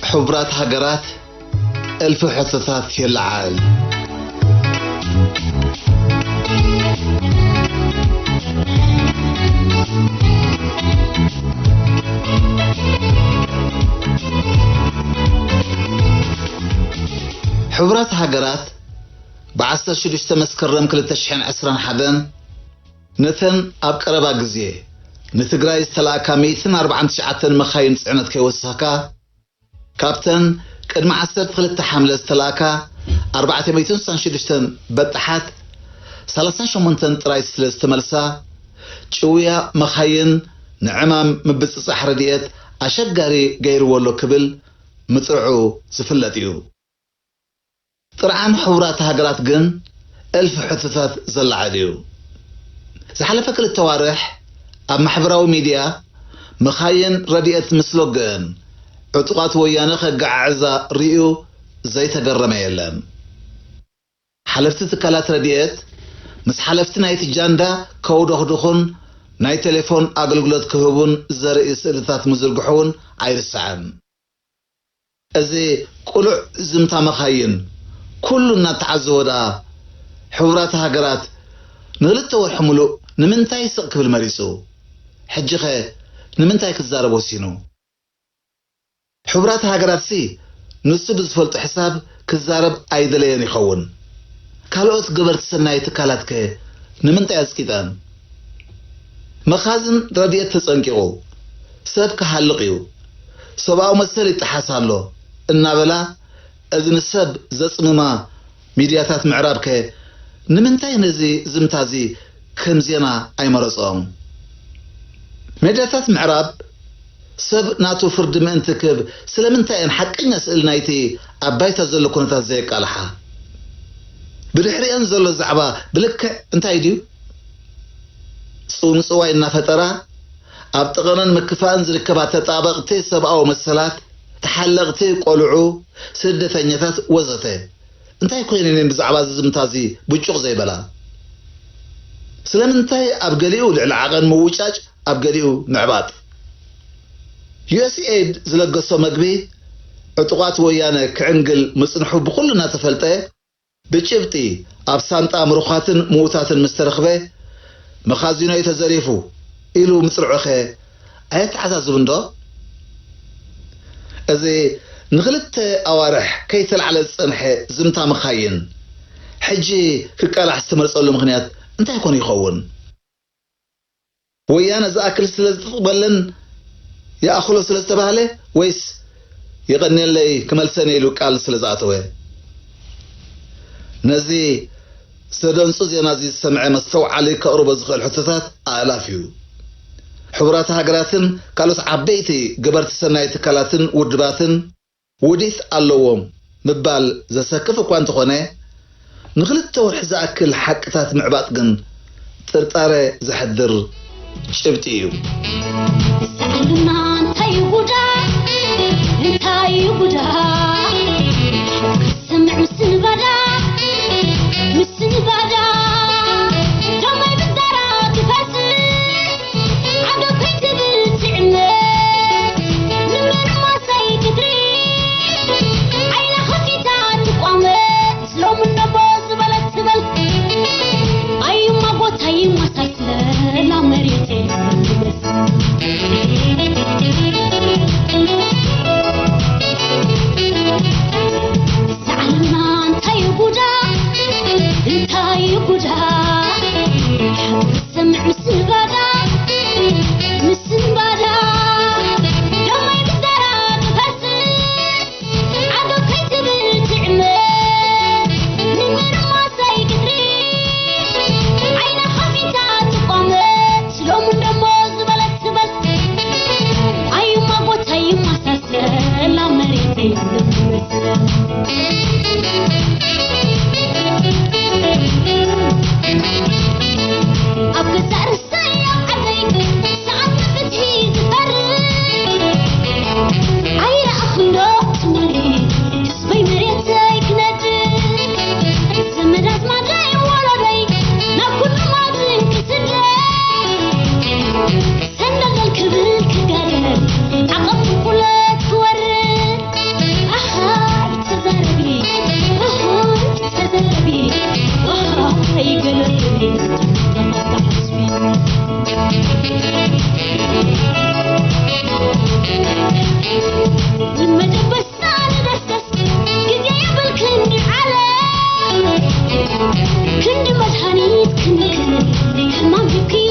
ሕቡራት ሃገራት እልፊ ሕቶታት የለዓዕል። ሕቡራት ሃገራት ብ ዓሰርተ ሽዱሽተ መስከረም ክልተ ሽሕን ዕስራን ሓደን ነተን ኣብ ቀረባ ግዜ ንትግራይ ዝተላእካ ሚእትን ኣርባዓን ትሽዓተን መኻይን ጽዕነት ከይወሰኽካ፣ ካብተን ቅድሚ ዓሰርተ ክልተ ሓምለ ዝተላእካ ኣርባዕተ ሚእትን ስሳን ሽዱሽተን በጣሓት፣ ሰላሳን ሸሞንተን ጥራይ ስለ ዝተመልሳ፣ ጭውያ መኻይን ንዕማም ምብጽጻሕ ረድኤት ኣሸጋሪ ገይርዎ ኣሎ ክብል ምጽርዑ ዝፍለጥ እዩ። ጥርዓን ሕቡራት ሃገራት ግን እልፊ ሕቶታት ዘለዓዕል እዩ። ዝሓለፈ ክልተ ኣዋርሕ ኣብ ማሕበራዊ ሚድያ መኻይን ረድኤት ምስ ሎገአን ዕጡቓት ወያነ ከገዓዕዛ ርእዩ ዘይተገረመ የለን። ሓለፍቲ ትካላት ረድኤት ምስ ሓለፍቲ ናይቲ ጃንዳ ከውደኽድኹን ናይ ቴሌፎን ኣገልግሎት ክህቡን ዘርኢ ስእልታት ምዝርግሑ እውን ኣይርሳዕን። እዚ ቅሉዕ ዝምታ መኻይን ኩሉ እናተዓዘቦ ደኣ፣ ሕቡራት ሃገራት ንኽልተ ወርሒ ምሉእ ንምንታይ ስቕ ክብል መሪጹ? ሕጂኸ ንምንታይ ክዛረብ ወሲኑ? ሕቡራት ሃገራትሲ ንሱ ብዝፈልጦ ሕሳብ ክዛረብ ኣይደለየን ይኸውን። ካልኦት ገበርቲ ሰናይ ትካላትከ ንምንታይ ኣጽቂጠን? መኻዝን ረድኤት ተጸንቂቑ፣ ሰብ ክሃልቕ እዩ፣ ሰብኣዊ መሰል ይጠሓስ ኣሎ እናበላ፣ እዚ ንሰብ ዘጽምማ ሚድያታት ምዕራብከ ንምንታይ ነዚ ዝምታዚ ከም ዜና ኣይመረጾም? ሜድያታት ምዕራብ ሰብ ናቱ ፍርዲ ምእንቲ ክህብ ስለምንታይ እየን ሓቀኛ ስእሊ ናይቲ ኣብ ባይታ ዘሎ ኩነታት ዘየቃልሓ? ብድሕሪአን ዘሎ ዛዕባ ብልክዕ እንታይ ድዩ? ጽውንጽዋይ እናፈጠራ ኣብ ጠቐነን ምክፋእን ዝርከባ ተጣበቕቲ ሰብኣዊ መሰላት፣ ተሓለቕቲ ቆልዑ፣ ስደተኛታት ወዘተ እንታይ ኮይነን እየን ብዛዕባ እዚ ዝምታ እዚ ብጩቕ ዘይበላ? ስለምንታይ ኣብ ገሊኡ ልዕሊ ዓቐን ምውጫጭ፣ ኣብ ገሊኡ ምዕባጥ? ዩ ኤስ ኤድ ዝለገሶ መግቢ ዕጡቓት ወያነ ክዕንግል ምጽንሑ ብኹሉ እናተፈልጠ፣ ብጭብጢ ኣብ ሳንጣ ምሩኻትን ምዉታትን ምስ ተረኽበ፣ መኻዚኖ እዩ ተዘሪፉ ኢሉ ምጽርዑኸ ኣየተሓሳስብን ዶ? እዚ ንኽልተ ኣዋርሕ ከይተላዕለ ዝጸንሐ ዝምታ መኻይን፣ ሕጂ ክቃላሕ ዝተመርጸሉ ምኽንያት እንታይ ኮን ይኸውን? ወያነ ዝኣክል ስለ ዝጥቕመለን ይኣኽሎ ስለ ዝተባህለ፣ ወይስ የቐንየለይ ክመልሰን ኢሉ ቃል ስለ ዝኣተወ? ነዚ ዘደንጹ ዜና እዚ ዝሰምዐ መስተውዓሊ ከቕርቦ ዝኽእል ሕቶታት ኣእላፍ እዩ። ሕቡራት ሃገራትን ካልኦት ዓበይቲ ገበርቲ ሰናይ ትካላትን ውድባትን ውዲት ኣለዎም ምባል ዘሰክፍ እኳ እንተኾነ፣ ንኽልተ ወርሒ ዝኣክል ሓቅታት ምዕባጥ ግን ጥርጣረ ዘሕድር ጭብጢ እዩ። ሰዓልና እንታይ እዩ ጉዳ? እንታይ እዩ ጉዳ? ሰምዕ ምስንባዳ፣ ምስንባዳ፣ ደማይ ብዛራ ትፈስስ፣ ዓዶ ከይትብል ትዕመ፣ ንመርማሰይ ክትሪ፣ ዓይና ከፊታ ትቋመ፣ ሎሚ እነቦ ዝበለት ትበል። ኣዩማ ጎታ ይማሳይ ስለላ መሬተይ ትመስል። ሰዓልና እንታይ እዩ ጉዳ? እንታይ እዩ ጉዳ? ሰምዕ ምስንባዳ፣ ምስንባዳ፣ ደማይ ብዛራ ትፈስስ፣ ዓገብ ከይትብል ትዕመ፣ ንመርማሰይ ክትሪ፣ ዓይና ከፊታ ትቋመት፣ ሎሚ እንደሞ ዝበለት ትበል። ኣዩማ ጎታ ይማሳሰላ መሬተይ ትመስል። ኣብ ገዛእ ርእሲ ማም ጁኪ